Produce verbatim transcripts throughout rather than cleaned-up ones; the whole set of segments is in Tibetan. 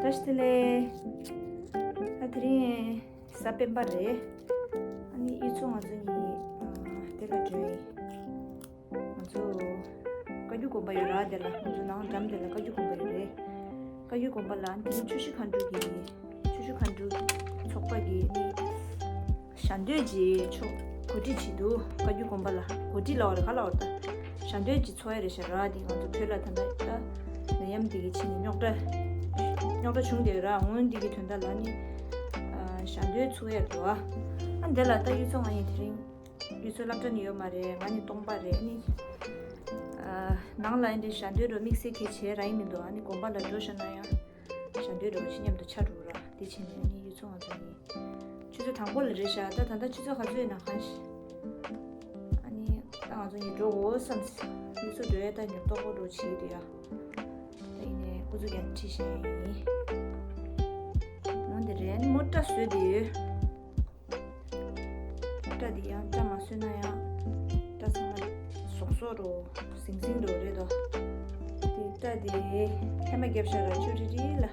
བཀྲ་ཤིས་བདེ་ལེགས། ད་དེ་རིང་གཟའ་སྤེན་པ་རེད། ཨ་ནི་གཡུ་མཚོ་ང་ཚོ་གཉིས་ཨ་དེ་ལ་འགྲོ་ཡིན། ང་ཚོ་བཀའ་བརྒྱུད་དགོན་པ་ཡོད་ར། དེ་ལ་ང་ཚོ་ནང་འགྲམ་དེ་ལ་བཀའ་བརྒྱུད་དགོན་པ་ཡོད་རེད། བཀའ་བརྒྱུད་དགོན་པ་ལ་ཨ་ནི་དེ་རིང་ཆུ་བཞི་མཁའ་འགྲོ་གི་ཆུ་བཞི་མཁའ་འགྲོ་ཚོགས་པ་གི་ནི་ཞལ་འདོན་གྱི་ཆོག་གོ་སྒྲིག་བྱེད་འདུག་བཀའ་བརྒྱུད་དགོན་པ་ལ་གོ་སྒྲིག་ལབ་པ་རེད། ག་ལབ་པ་རེད། ད་ཞལ་འདོན་གྱི་ཚོགས་ཡ་རེད་ཤག་ར། དེ་ང་ཚོ་བོད་ལ་ད་ལྟ་ད་ནད་ཡམས་དེ་གི་ཕྱི་ནས་རྙོག་དྲ་རྙོག་དྲ་བྱུང་དེ་ར། འོན་དེ་གི་དོན་དག་ལ་ནི་ཨ་ཞལ་འདོན་ཚོགས་ཡ་འདུག་ཨ་འདི་ལ་ད་གཡུ་མཚོ་ང་ཡིན། དེ་རིང་གཡུ་མཚོ་སློབ་གྲྭ་ནས་ཡོད་མ་རེད། ང་ནི་སྟོང་པ་རེད། ནི་ཨ་ནང་ལ་ཨ་འདྲ་ཞལ་འདོན་འགྲོ་དམིགས་བསལ་གྱི་བྱས་ར་ཡིན་མི་འདུག་ཨ་ནི་དགོན་པ་ལ་འགྲོ་ཤག་ན་ཡང་ཞལ་འདོན་འགྲོ་ཕྱི་མཉམ་དུ་ཆ་འགྲོ་ར། དེ་བྱས་ནས་ཨ་ནི་གཡུ་མཚོ་ང་ཚོ་ནི་ཆུ་ཚོད་དང་པོ་ལ་རེད་ཤག་ད་ད་ལྟ་ཆུ་ཚོད་ག་ཚོད་ཡིན་ན་གང་ཤེས། ཨ་ནི་ད་ང་ཚོ་ནི་འགྲོ་དགོས་བསམ། གཡུ་མཚོ་འགྲོ་ཡ་ད་ཉོབ་ཏོག་པོ་འགྲོ་བྱེད་ཀྱི་འདུག་ཡ། ད་ཡིན་ནའི་སྐུ་གཟུགས་ཀྱང་ཁྲིད་བཞག་ཡིན། འོ་དེ་རེད། མོ་སྐྲ་བཟོས་བསྡད་ཡོད། སྐྲ་འདི་ཡང་སྐྲ་མ་བཟོས་ན་ཡང་སྐྲ་ཚང་མ་ཟོག་ཟོག་རོ་ཟིང་ཟིང་རོ་རེད་དོ། འདི་སྐྲ་འདི་ཧེ་མ་བརྒྱབ་ཤག་ར་ཆུ་རི་རི་ལ།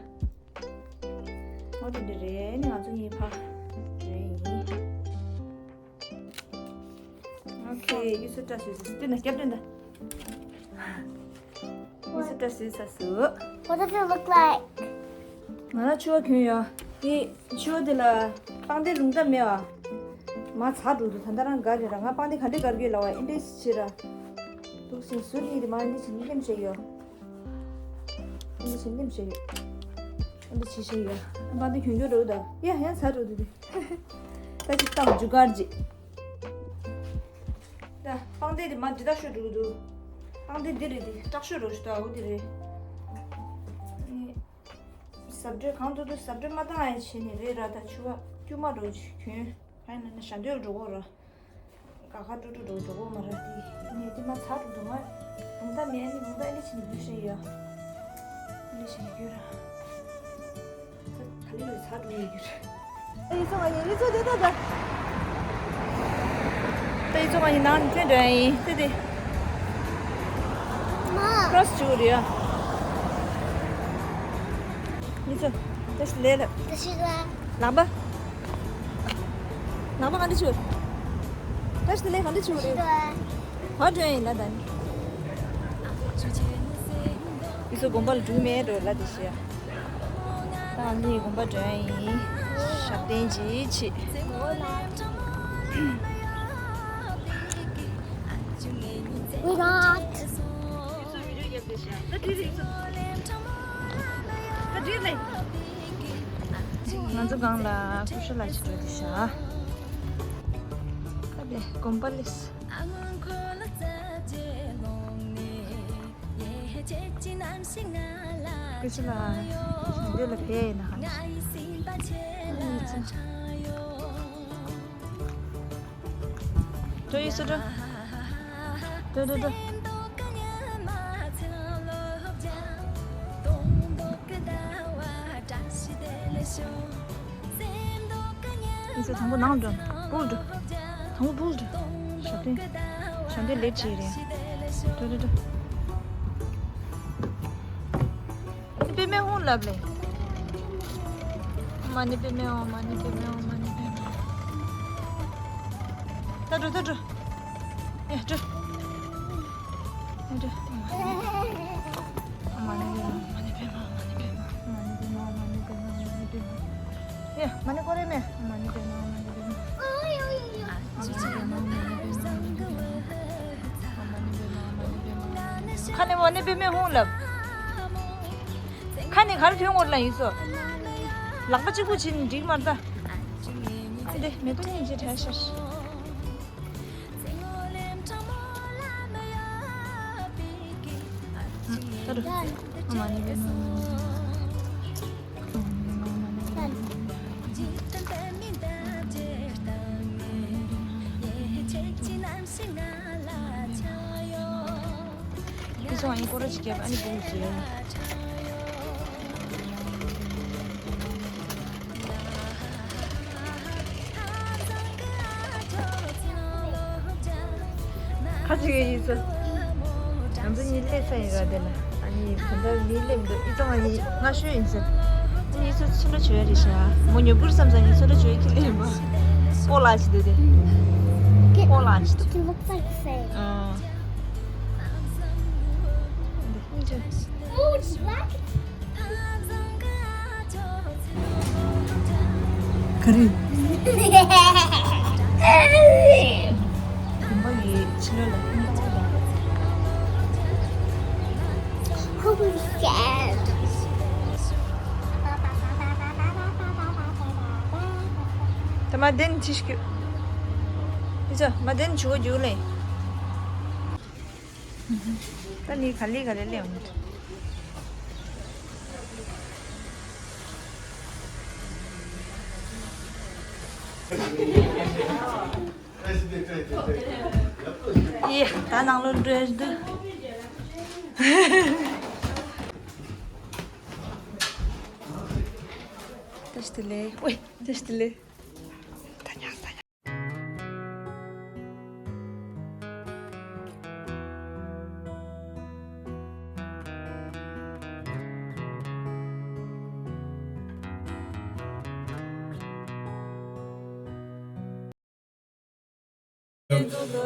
འོ་དེ་འདྲ་རེད། ནི་ང་ཚོ་གཉིས་ཕ་འདྲེན་ཡིན། ཨོ་ཁེ། གཡུ་མཚོ་སྐྲ་བཟོས་ཟེར། སྟོན་ན་སྐྱབས་སྟོན་ད། གཡུ་མཚོ་སྐྲ་བཟོས་ཚར་སོང་། What does it look like? ང་ལ་ཕྱུ་པ་གྱོན་ཡོད། དེ་ཕྱུ་པ་དེ་ལ་པང་གདན་རུང་ད་མེད་པ། མ་ཚ་འགྲོ་འདུག་ད་ལྟ་རང་དགའ་རེད་ར། ང་པང་གདན་ག་འདྲས་དགར་གི་ལབ་པ། ཨེ་འདྲས་བྱེད་ར། འདུག་སེ་ཟུར་གཉིས་དེ་མ་ཨེ་འདྲས་བྱེད་ནི་སྙེམས་བྱས་ཡོད། ཨེ་འདྲས་བྱེད་ནི་སྙེམས་བྱས་ཡོད། ཨེ་འདྲས་བྱེད་བྱས་ཡོད། པང་གདན་གྱོན་གྱོན་འགྲོ་ད། ཡ་ཡང་ཚ་འགྲོ་འདུག་དེ། ད་ཅིག་བཏང་རྒྱུ་གར་ཅིག་ད་པང་གདན་དེ་མ་འདི་དག་ཤོར་འགྲོ་གི་འདུག་པང་གདན་འདི་རེད། དེ་སྐྲག་ཤོར་རོ་ཞུ་ད། འོ་དེ་རེད། ཨ་ནི་གཟབ་སྤྲོས་གང་ཐུབ་ཐུབ་གཟབ་སྤྲོས་མ་བཏང་ཡ་བྱས་ནས་རེད་ར། ད་ཕྱུ་པ་དཀྱུས་མ་འགྲོ་གྱོན། གང་ཡིན་ན་ནི་ཞལ་འདོན་འགྲོ་གོ་ར། དགའ་དགའ་སྤྲོ་སྤྲོ་འགྲོ་འགྲོ་གོ་མ་ར། དེ་ནས་དེ་མ་ཚ་འགྲོ་འདུག་ང་རུང་ད་མེད། ཨ་ནི་རུང་ད་ཨ་ནི་བྱས་ནས་འགྱུར་བཞིན་ཡོད། ཨ་ནི་བྱས་ནས་འགྱུར་ར། ག་ལེ་ལེ་ཚ་འགྲོ་ཡི་གྱུར། ཨ་ཡི་ཚོ་ང་ཡི་ཡི་ཚོ་དེ་ད་ད། ད་ཡི་ཚོ་ང་ཡི་ནང་ནས་ཐོན་འགྲོ་ཡ་ཡིན། དེ་དེ། མ། ཀྲོ་སི་བྱུག་རེད་ཡ། ཡི་ཚོ། ད་ཤི་ལེ་ལ། ད་ཤི་ལ། ལག་པ། ལག་པ་ག་འདྲ་བྱུག་ད་ཤི་ལེ་ག་འདྲ་བྱུག་རེད། ཤི་ལ། ག་འགྲོ་ཡ་ཡིན་ད་ད་ནི། ཡི་ཚོ་དགོན་པ་ལ་འགྲོ་མེད་འགྲོ་ལ་དེ་ཤི་ཡ། ད་ནི་དགོན་པ་འགྲོ་ཡ་ཡིན། ཞབས་བརྟན་ཅིག་བྱེད། We got. ང་ཚོ་སྒང་ལ་སྐུ་ཞབས་ལགས་ཅིག་འགྲོ་དེ་ཤི་ཡ། ཨ་བེ་དགོན་པ་ལས། སྐུ་ཞབས་ལགས། འདི་ལ་ཕེབས་ཡིན་ན་ཧ་ཅང་། འགྲོ་ཡི་སུ་འགྲོ། འགྲོ་འགྲོ་འགྲོ། ཡིན་ས་དང་པོ་ནང་འགྲོ། སྤུག་འགྲོ། དང་པོ་སྤུག་འགྲོ། ཞབས་བརྟན། ཞབས་བརྟན་ལེབ་བྱེད་རེད། འགྲོ་འགྲོ་འགྲོ། ཨ་ནི་པདྨའི་ཧཱུྃ་ལབ་ལེ། མ་ཎི་པདྨེ་ཧཱུྃ། མ་ཎི་པདྨེ་ཧཱུྃ། མ་ཎི་པདྨེ་ཧཱུྃ། ད་འགྲོ་ད་འགྲོ། ཡ་འགྲོ། ཡ་འགྲོ། མ་ཎི་པདྨེ་ཧཱུྃ། མ་ཎི་པདྨེ་ཧཱུྃ། མ་ཎི་པདྨེ་ཧཱུྃ། མ་ཎི་པདྨེ་ཧཱུྃ། མ་ཎི་པདྨེ་ཧཱུྃ། མ་ཎི་པདྨེ་ཧཱུྃ། ཡ་མ་ཎི་ཀོ་རེ་མེ། མ་ཎི་པདྨེ་ཧཱུྃ། མ་ཎི་པདྨེ་ཧཱུྃ། ཁ་ནས་མ་ཎི་པདྨེ་ཧཱུྃ་ལབ། ཁ་ནས་ག་རེ་ཐོན་དགོས་ལ་ཡིན་སོ། ལག་པ་གཅིག་པུ་བྱིན་འགྲིག་མ་རེད་ད། ཨ་འདི་མེ་ཏོག་སྙིང་རྗེ་དྲན་ཤར། ད་རུ། ཨ་མ་ཎི་པདྨེ། ཁྱེད་ཚོ་ཨ་ནི་སྐོར་ར་ཅིག་བརྒྱབ། ཨ་ནི་སྦུག་ཅིག་ཡ། ཁ་ཅིག་ཡིན་ཟེར། ང་ཚོ་གཉིས་སླེབས་ས་ཡིན་ར་དེ་ལ། ཨ་ནི་ད་ལྟ་མི་སླེབས་འདུག་ཨི་ཙང་ཨ་ནི་སྔ་ཤོས་ཡིན་ཟེར། ངེད་ཚོ་ཚོན་ཁྲ་བྱོས་རེད་ཤག་མོ་ཉོ་དགོས་བསམ་ཙང་ངས་ཚོན་ཁྲ་བྱོས་ཁྱི་ལས་མ། སྤོ་ལགས་ཅི་འདུག་དེ། སྤོ་ལགས་ཅི་འདུག It looks like the same. ཨང་། Oh, it's black. ག་རེ། རིམ་པ་ཡི་ཕྱི་ལོགས་ལ་ཕན་ཐོགས་དང་། Holy shit. ད་མ་དེན་ཅི་ཞིག་ཡོད། ཨི་ཙི་མ་དེན་ཆུ་བོ་རྒྱུག་ལེ། ད་ནི་ག་ལེ་ག་ལེ་ལེ་འོང་། ཡེ་ད་ནང་ལོགས་འགྲོ་འདུག་བཀྲ་ཤིས་བདེ་ལེགས། ཝེ་བཀྲ་ཤིས་བདེ་ལེགས། ད་ཉག་ད་ཉག་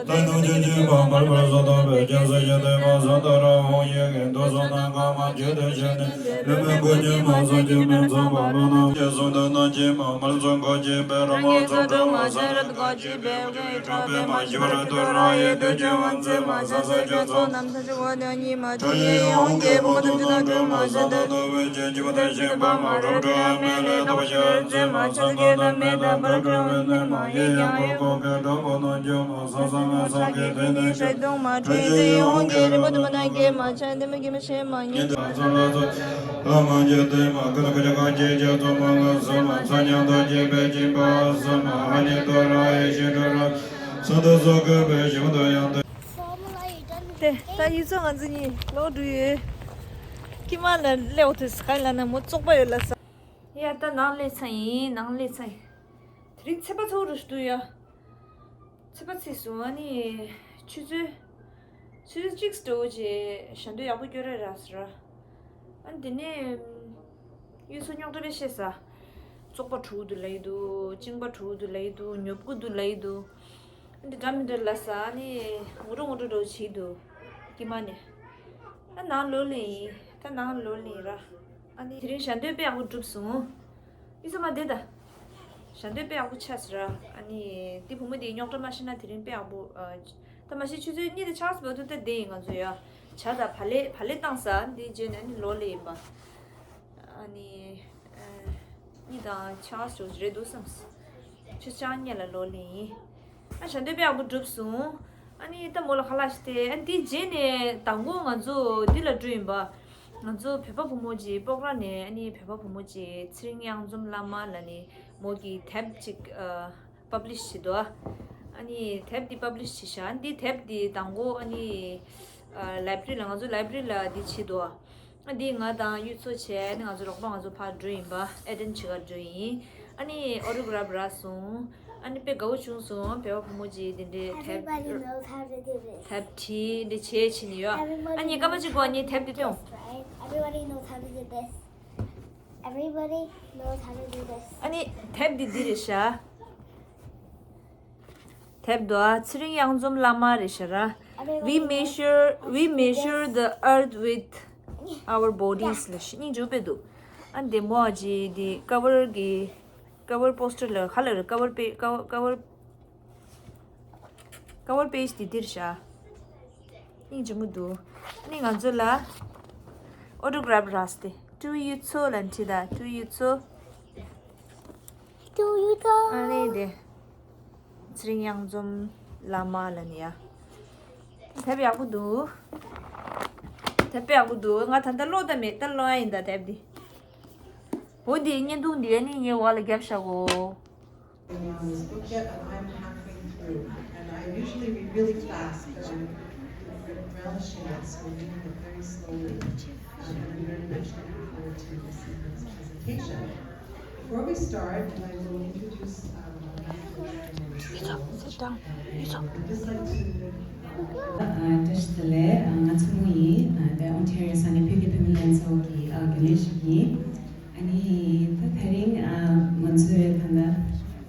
ད་ནང་ཆོས་ཀྱི་མ་མར་མར་བཟོ་དང་བོད་ཀྱི་སྲོལ་གྱི་དེ་མ་བཟོ་ད་ར་འོང་ཡེ་གི་མདོ་བཟོ་ན་གང་མ་བྱེད་དུ་བྱེད་ནས་ལུས་མི་མགོ་ཉིད་མ་བཟོ་རྒྱུ་མི་ཚང་བ་མ་ནང་ཀྱི་གསུང་དུ་ནང་ཆེན་མ་མར་ཚོ་མགོ་ཅན་པའི་རང་དབང་ཚོ་འགྲོ་མ་ཟ་ར་དུ་ག་ཅི་བེ་གི་གྲོང་པའི་མ་ཞི་བར་དུ་རང་ཡེ་དུ་ཅི་བ་མཛེས་མ་ས་ས་ཅི་ཚོ་ནམ་ས་ཅི་བ་དོན་གཉིས་མ་ཁྲོ་ཡེ་ཡོང་གི་བོ་དུ་ཅི་དང་འགྲོ་མ་ཟ་ད་དུ་བོད་ཀྱི་ཅི་བ་དུ་ཞེན་པ་མ་རབ་འགྲོ་ཨ་མེ་ལེ་ཏོ་ཞེ་མཛེས་མ་ཆ་དུ་གེ་ད་མེ་ད་བར་འགྲོ་བོད་ནི་མ་ཡེ་ཡང་གོ་གོ་གེ་འགྲོ་བོ་ནོ་ཇོ་མ་ས་ས་ང་ས་གེ་དེ་ནི་ཤེས་དོང་མ་ཁྲོ་ཡེ་ཡོང་གི་རི་བོ་དུ་མ་ན་གེ་མ་ཆ་དེ་མ་གེ་མ་ཤེས་མ་ཉེ་དུ་ཨ་ཚོ་ལ་ཚོ། ཨ་མ་ཇེ་དེ་མ་ཀ་ན་ཀ་ཇ་ཀ་ཇེ་ཇ་ཚོ་མ་ང་ས་མ་ཚ་ཉང་དོ་ཇེ་བེ་ཇེ་བ་ས་མ་ཧ་ཉེ་དོ་ར་ཡེ་ཤེ་དོ་ར་ས་དོ་ཚོ་ཀེ་བེ་ཤེ་མ་དོ་ཡང་དོ། དེ་ད་ཡུལ་ཚོ་ང་ཚོ་གཉིས་ལོག་འགྲོ་ཡོད། ཀྱི་མ་ལ་སླེབས་འོ་དུས་ག་ལ་ན་མོ་བཙོག་པ་ཡོད་ལ་ས། ཡ་ད་ནང་སླེབས་ཚར་ཡིན་ནང་སླེབས་ཚར་ཡིན། དེ་རིང་ཚེས་པ་ཚོ་རུ་ཞུ་དུ་ཡ། ཚེས་པ་ཚེས་སུ་ཨ་ནི་ཆུ་ཚོད། ཆུ་ཚོད་གཅིག་འགྲོ་རྗེས་ཞལ་འདོན་ཡག་པོ་སྐྱོར་རེ་རག་ཟེར། ཨ་ནི་དེ་ནས་གཡུ་མཚོ་རྙོག་དྲ་བཤད་ས། བཙོག་པ་དྲུག་འདུག་ལབ་ཀྱི་འདུག་གཅིན་པ་དྲུག་འདུག་ལབ་ཀྱི་འདུག་ཉོབ་དགུ་འདུག་ལབ་ཀྱི་འདུག་ཨ་ནི་འདྲ་མི་འདྲ་ལབ་ས་ཨ་ནི་ངུ་འགྲོ་ངུ་འགྲོ་འགྲོ་བྱེད་ཀྱི་འདུག་ཀྱི་མ་ནས། ཨ་ནང་ལོག་ལེ་ཡིན་ད་ནང་ལོག་ལེ་ཡིན་ར། ཨ་ནི་དེ་རིང་ཞལ་འདོན་དཔེ་ཡག་པོ་གྲུབ་སོང་། ཨི་ས་མ་བསྡད་ད། ཞལ་འདོན་དཔེ་ཡག་པོ་ཆགས་སོང་ར། ཨ་ནི་དེ་བུ་མོ་དེའི་རྙོག་དྲ་མ་ཤེས་ན་དེ་རིང་དཔེ་ཡག་པོ། ཨ། ད་མ་ཤེས་ཆུ་ཚོད་གཉིས་དེ་ཆགས་སོང་བ་དུ་ད་བསྡད་ཡིན་ང་ཚོ་ཡ། ཇ་དང་བག་ལེབ་བག་ལེབ་བཏང་ས་འདི་རྗེས་ནས་ཨ་ནི་ལོག་ལེ་ཡིན་པ། ཨ་ནི། ཨ། གཉིས་དང་ཆགས་སོང་རེད་འདུག་བསམ། ཆུ་ཆང་གཉིས་ལ་ལོག་ལེ་ཡིན། ཨ་ཞལ་འདོན་དཔེ་ཡག་པོ་གྲུབ་སོང་། ཨ་ནི་ད་མོ་ལ་ཁ་ལག་ཞིག་སྟེར་ཨ་འདི་རྗེས་ནས་དང་པོ་ང་ཚོ་འདི་ལ་འགྲོ་ཡིན་པ། ང་ཚོ་བོད་པ་བུ་མོ་གཅིག་སྤོག་ར་ནས་ཨ་ནི་བོད་པ་བུ་མོ་གཅིག་ཚེ་རིང་གཡང་འཛོམས་བླ་མ་ལ་ནི་མོ་གི་དེབ་ཅིག་ཨ་པབ་ལི་ཤི་བྱེད་དོ། ཨ་ནི་དེབ་འདི་པབ་ལི་ཤི་བྱེད་ཤག་འདི་དེབ་འདི་དང་པོ་ཨ་ནི་ཨ་ལའི་བྷ་རི་ལ་ང་ཚོ་ལའི་བྷ་རི་ལ་འདི་བྱེད་དོ། ཨ་འདི་ང་དང་གཡུ་མཚོ་བྱས་ཨ་ནི་ང་ཚོ་རོགས་པ་ང་ཚོ་ཕར་འགྲོ་ཡིན་པ་ཨེ་ཏན་བྱེད་གར་འགྲོ་ཡིན། ཨ་ནི་ཨོ་ཏོ་གྷ་རབ་རག་སོང་། ཨ་ནི་དཔེ་དགའ་བོ་བྱུང་སོང་བོད་པ་བུ་མོ་གཅིག་འདི་འདྲའི་དེབ། Everybody knows how to do this. དེབ་བྲིས་འདི་བྱས་ཕྱིན་ནི་ཡོད། ཨ་ནི་སྐར་མ་གཅིག་གོ་ཨ་ནི་དེབ་འདི་སྟོན། Right? Everybody knows how to do this. Everybody knows how to do this. ཨ་ནི་དེབ་འདི་འདི་རེད་ཤག་དེབ་འདུག་ཨ་ཚེ་རིང་གཡང་འཛོམས་བླ་མ་རེད་ཤག་ར། We measure, we measure the earth with our bodies ལ་ཤི་སྙིང་རྗེ་པོ་དཔེ་འདུག་ཨ་འདི་མོ་ཨ་ཅི་འདི་ཀ་བར་གི་ཀ་བར་པོ་སི་ཊར་ལ་ཁ་ལ་རེད་ཀ་བར་པེ་ཀ་བར་ཀ་བར་ཀ་བར་པེ་ཇི་འདི་འདིར་བཞག་སྙིང་རྗེ་མོ་འདུག་ཨ་ནི་ང་ཚོ་ལ་ཨོ་ཏོ་གྷ་རབ་རག་སྟེ་ཀྲུའུ་ཡུ་མཚོ་ལ་འཁྲིད་ད་ཀྲུའུ་ཡུ་མཚོ། ཀྲུའུ་ཡུ་མཚོ། ཨ་ནི་དེ། ཚེ་རིང་གཡང་འཛོམས་བླ་མ་ལ་ནི་ཡ། དེབ་ཡག་པོ་འདུག་དེབ་དཔེ་ཡག་པོ་འདུག་ང་ད་ལྟ་ཀློག་ད་མེད་ད་ཀློག་ཡ་ཡིན་ད་དེབ་འདི། འོ་འདི་བརྙན་ཐུང་འདི་ཨ་ནི་ངའི་འོག་ལ་རྒྱབ་བཞག་གོ This book yet, and I'm halfway through. And I usually read really fast, but I'm relishing it, so I'm reading it very slowly. Um, and I'm very much looking forward to this evening's presentation. Before we start, and I will introduce um, our master Sit down. Sit down. I'd just like to བཀྲ་ཤིས་བདེ་ལེགས། ང་མཚོ་མོ་ཡིན། ད་ཨོན་ཊེ་རི་ཡོ་ས་ནས་བོད་ཀྱི་བུད་མེད་ལྷན་ཚོགས་ཀྱི་རྒན་ལས་ཤིག་ཡིན། ཨ་ནི་ད་དེ་རིང་ཨ་ང་ཚོའི་ད་ལྟ་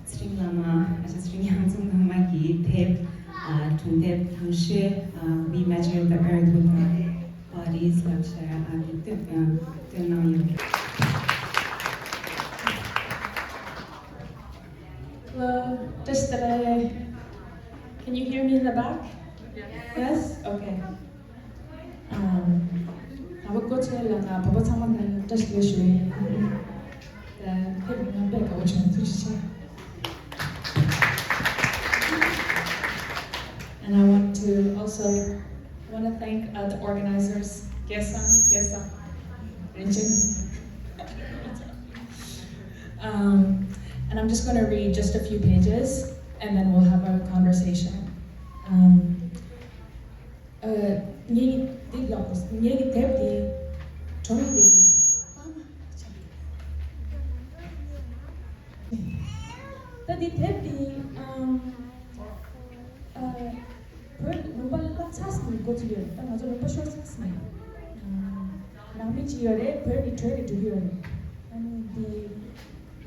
ཚེ་རིང་བླ་མ་ཨ་ཅག་ཚེ་རིང་གཡང་འཛོམས་ལྷ་མོ་གི་དེབ་ཨ་སྒྲུང་དེབ་དང་ཤོས་ཨ་We Measure the Earth with Our Bodies ལབ་བྱས་ཨ་དེ་སྟོན་ཨ་སྟོན་གནང་ཡོད། Hello, just today. Can you hear me in the back? Yes? Okay. Um, ད་བོ་ཀོ་ཆེ་ལ་ང་བོད་པ་ཚང་མ་ལ་བཀྲ་ཤིས་བདེ་ལེགས་ཞུ་ཡིན། ད་ཕེབས་ང་དཔེ་དགའ་བོ་བྱུང་། ཐུགས་རྗེ་ཆེ། And I want to also want to thank uh, the organizers, Kesa, Kesa, Rinchen. Um, and I'm just going to read just a few pages and then we'll have a conversation. Um, ངའི་འདི་ལོག་ངའི་དེབ་འདི་གྲོང་འདི། ད་འདི་དེབ་འདི་ཨམ་ཨ་བོད་ལུང་པ་ལ་ཚར་ནས་འགོ་ཚུགས་ཡོད། ད་ང་ཚོ་ལུང་པ་ཤོར་ཚར་ནས་ནང་མི་གཅིག་ཡོད་རེད། བོད་ནས་བྲོས་ནས་འགྲོ་གི་ཡོད་རེད། ཨ་ནི་འདི་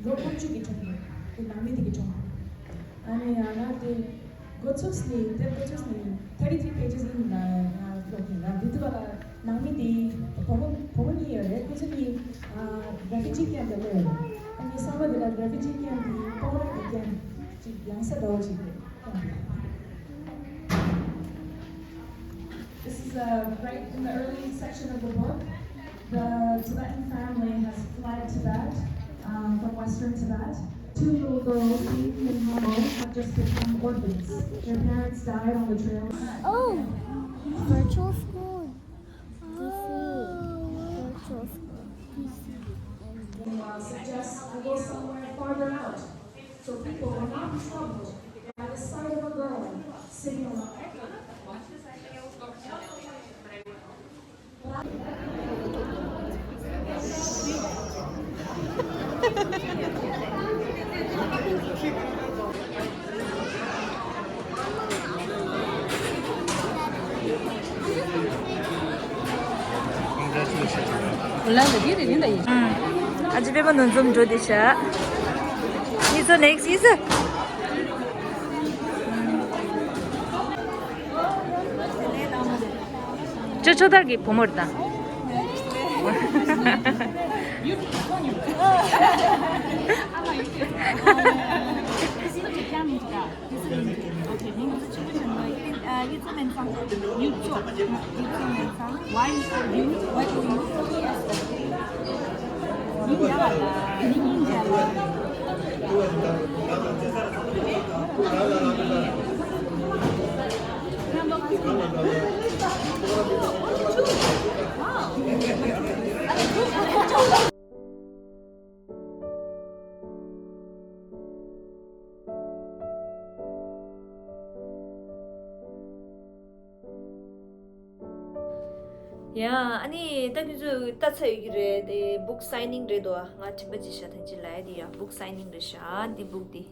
ལོ་ལྔ་བཅུ་གི་གྲོང་རེད། འདི་ནང་མི་འདི་གི་གྲོང་། ཨ་ནི་ཡང་ན་འདི་འགོ་ཚུགས་ནས་དེབ་འགོ་ཚུགས་ནས་thirty three pages ཡིན་ལ་ང་ཀློག་གི་ར། འདི་དུ་བ་ལ་ནང་མི་འདི་བུ་མོ་བུ་མོ་གཉིས་ཡོད་རེད། ཁོ་ཚོ་གཉིས་ཨ་refugee camp ལ་སླེབས་ཡོད་རེད། ཨ་ནི་ཚང་མ་འདི་ལ་refugee camp འདི་སྤོང་ར་གི་camp ཅིག་ཡང་ས་འདྲ་བོ་ཅིག་རེད། This is uh, right in the early section of the book. The Tibetan family has fled Tibet um, from western Tibet. Two little girls, Eve and Hamo, have just become orphans. Their parents died on the trail. Oh, virtual school. D C. Virtual school. D C. Meanwhile, suggests I go somewhere farther out so people will not be troubled by the sight of a girl sitting alone. ཨ་ཅེ་པད་མ་ནོར་འཛོམས་འགྲོ་དེ་ཤ། ཡིན་ཚོ་ནེགས་ཡིན་ཚོ། ཅོ་ཅོ་དར་གྱི་བུ་མོར་དང་། Okay, མིང་ཚོ་ཆུ་བོ་ཆེན་པོ་ཡིན། ཨ་ཡུལ་ཚོ་སྨན་ཚང་། ཡུལ་ཚོ། ཡུལ་ཚོ་སྨན་ཚང་། Y U Y O U T S O། མིང་འདྲ་བ་ལ་མིང་འདྲ་བ། ཡ། ཨ་ནི་ད་ཁྱོད་ཚོས་ལྟ་ཚར་ཡོད་ཀྱི་རེད་དེ། book signing རེད་དོ། ང་དྲན་པ་ཅིག་བྱ་ཐང་ཅིག་ལ་ཡ་དེ་ཡ་book signing རེད་ཤག་འདི་book འདི།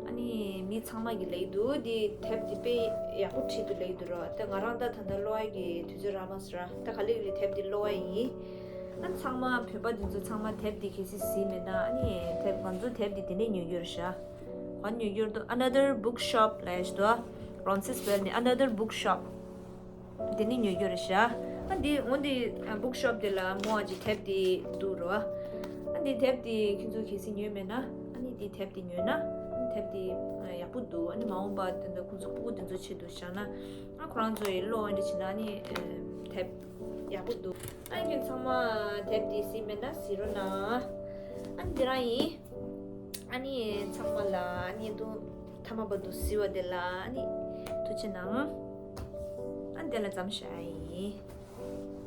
ཨ་ནི་མི་ཚང་མ་གི་ལེགས་འདུག་འདི་དེབ་འདི་དཔེ་ཡག་པོ་བྲིས་འདུག་ལེགས་འདུག་རོ། ད་ང་རང་ད་ད་ལྟ་ཀློག་ཡ་གི་དུས་ཚོད་རག་མ་སོང་ར། ད་ག་ལེ་ག་ལེ་དེབ་འདི་ཀློག་ཡ་ཡིན། ཨ་ཚང་མ་བོད་པ་འདི་ཚོ་ཚང་མ་དེབ་འདི་གལ་སྲིད་གཟིགས་མེད་ན། ཨ་ནི་དེབ་ང་ཚོ་དེབ་འདི་དེ་ནས་ཉོ་རྒྱུ་རེད་ཤག་ག་ནས་ཉོ་རྒྱུ་རེད་དོ། Another Bookshop ལབ་ཡ་ཞིག་འདུག Roncesvalles ནས་Another Bookshop དེ་ནས་ཉོ་རྒྱུ་རེད་ཤག་ཨ་འདི་འོ་འདི་bookshop དེ་ལ་མོ་ཨ་ཅེ་དེབ་དེ་འདུག་རོ། ཨ་འདི་དེབ་དེ་ཁྱོད་ཚོ་གལ་སྲིད་ཉོས་མེད་ན། ཨ་ནི་འདི་དེབ་དེ་ཉོས་ན། ཨ་ནི་དེབ་དེ་ཡག་པོ་འདུག་ཨ་ནི་མ་འོངས་པ་དེ་འདྲ་ཁོང་ཚོ་སྤུ་གུ་དེ་ཚོ་ཆེད་དུ་བཞག་ན། ཨ་ཁོ་རང་ཚོ་ཡི་ཀློག་འདི་བྱེད་ན་ཨ་ནི་དེབ་ཡག་པོ་འདུག་ཨ་ནི་ཁྱོད་ཚང་མ་དེབ་དེ་གཟིགས་མེད་ན་གཟིགས་རོགས་གནང་། ཨ་ནི་འདི་རང་ཡིན། ཨ་ནི་ཚང་མ་ལ་ཨ་ནི་དུ་ཐ་མ་བར་དུ་གཟིགས་པ་དེ་ལ་ཨ་ནི་ཐུགས་རྗེ་གནང་། ཨ་ནི་དེ་ལ་མཚམས་བཞག་ཡིན།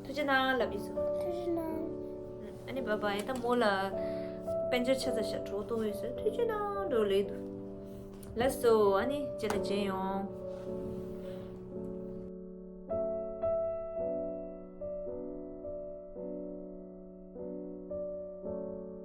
ཐུགས་རྗེ་གནང་ལབ་ཡིན་སོ། ཐུགས་རྗེ་གནང་། ཨ་ནི་བཱའི་བཱའི། ད་མོ་ལ་དཔལ་འབྱོར་ཆ་ཚང་ཤ་གྲོགས་གཏོང་ཡོད་སོ། ཐུགས་རྗེ་གནང་འགྲོ་ལེ་འདུག་ལགས་སོ། ཨ་ནི་རྗེས་ལ་མཇལ་ཡོང་།